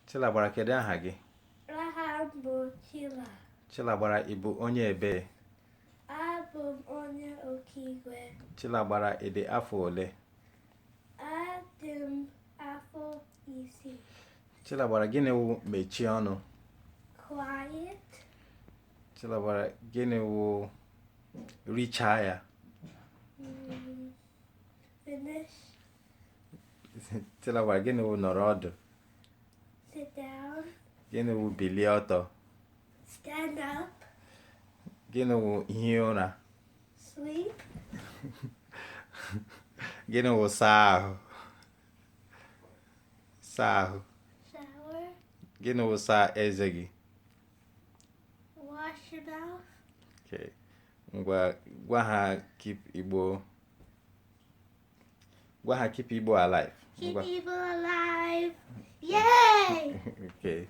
Chilagbara, kedu aha gị? Aha m bụ Chila. Chilagbara, ị bụ onye ebee? Abụ m onye Okigwe. Chilagbara, ị dị afọ ole? Adị m afọ 6. Chilagbara, gịnị wụ mechie ọnụ? Quiet. Chilagbara, gịnị wụ richaa ya? Finish. Chilagbara, gịnị wụ nọrọ ọdụ? Sit down. Gịnị wụ bilie ọtọ? Stand up. Gịnị wụ hie ụra? Sleep. Gịnị wụ saa ahụ? Saa ahụ. Shower. Gịnị wụ saa eze gị? Wash your mouth. Okay. Ngwa, gwa ha keep Igbo, gwa ha keep Igbo alive. Keep Ngwa. Igbo alive. Yay! Okay.